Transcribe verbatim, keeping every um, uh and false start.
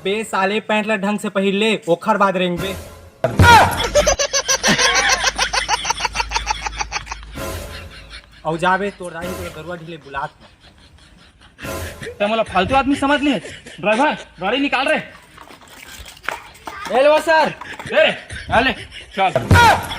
बे साले, पैंट ला ढंग से पहिर ले, ओखर बाद रेंगबे। अउ जाबे, तोर दाई तोर गरुआ ढीले बुलात। ते मोला फालतू आदमी समझ ले। ड्राइवर, गाड़ी निकाल रे। ए लो सर। ए, आ ले, चल।